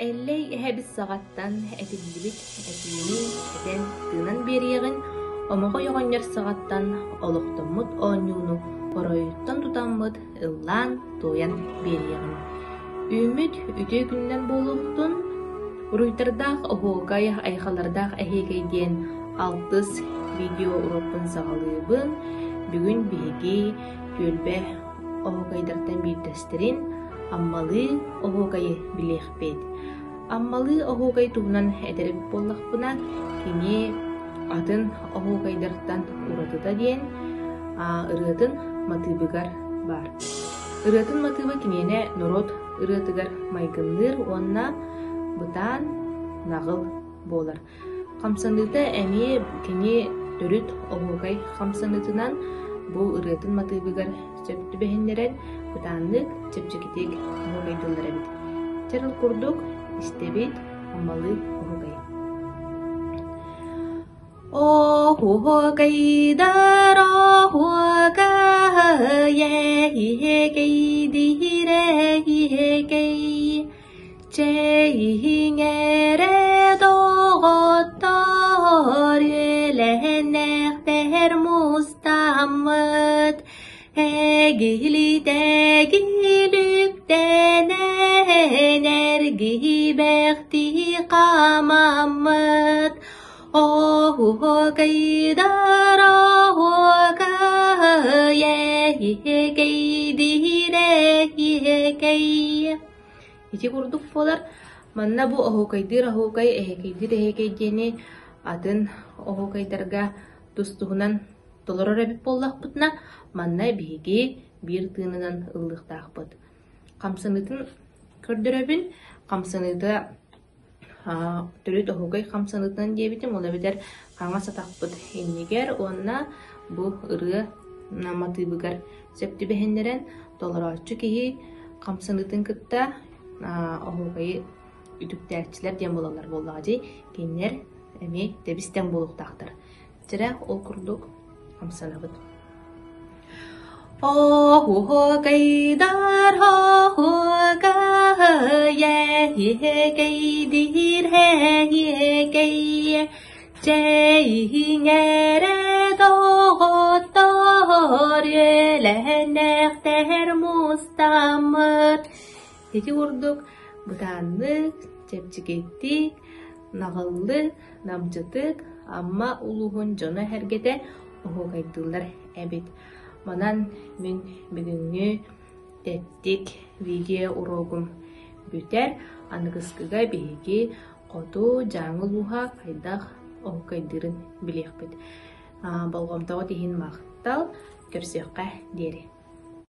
Эллэй эһэбит саҕаттан этиллибит этиини этэн тыынан биэриэҕин, Омоҕой оҕонньор саҕаттан олохтоммут оонньууну оройуттан тутаммыт ыллаан-туойан биэриэҕин. Үүммүт үтүө күнүнэн буолуохтун, уруйдардаах оһуокай, айхаллардаах эһиэкэй диэн алтыс видео уруокпун саҕалыыбын. Бүгүн биһиги түөлбэ оһуокайдартан биирдэстэрин Аммалыы оһуокайы билиэхпит. Аммалыы оһуокай туһунан этэр эбит буоллахпына, кини атын оһуокайдартан уратыта диэн ырыатын матыыбыгар баар. Ырыатын матыыба киниэнэ норуот ырыатыгар майгынныыр уонна бытаан, наҕыл буолар. Хамсаныыта эмиэ кини төрүт оһуокай хамсаныытынан бу ырыатын матыыбыгар сөп түбэһиннэрэн бытааннык, чэпчэкитик оһуокайдыыллар эбит. Чэрэл курдук истэбит Аммалыы оһуокай. Оһуокайдар оһуокайа иһэкэйдиирэ иһэкэй Чэйиҥ эрэ доҕоттоор, үөлэһэннээхтэр мустаммыт, эгилитэги үктэнэн эргийбэхтии хаамаммыт, оһуокайдар оһуокай, эһиэкэйдиир эһиэкэй Ити курдук буолар. Манна бу оһуокайдыыр оһуокай, эһэкэйдиир эһэкэй диэни атын оһуокайдарга тус-туһунан толорор эбит буоллахпытына, манна биһиги биир тыынынан ыллыахтаахпыт. Хамсаныытын көрдөрөбүн. Хамсаныыта төрүт оһуокай хамсаныытынан диэбитим, ол эбэтэр хаҥас атахпыт иннигэр уонна бу ырыа матыыбыгар сөп түбэһиннэрэн толорооччу киһи хамсаныытын кытта оһуокайы үтүктээччилэр диэн буолаллар буоллаҕа дии, кинилэр эмиэ тэбис-тэҥ буолуохтаахтар. Чэрэ ол курдук хамсанабыт. Оһуокайдар оһуокайа иһэкэйдиир эһиэкэй Чэйиҥ эрэ доҕоттоор үөлэһэннээхтэр мустаммыт Ити курдук бытааннык, чэпчэкитик, наҕыллык, намчытык Амма улууһун дьоно-сэргэтэ оһуокайдыыллар эбит. Манан мин бүгүҥҥү тэттик видео уруогум бүтэр. Аныгыскыга биһиги хоту Дьааҥы улууһа хайдах оһуокайдыырын билиэхпит. Болҕомтоҕут иһин махтал, көрсүөххэ диэри.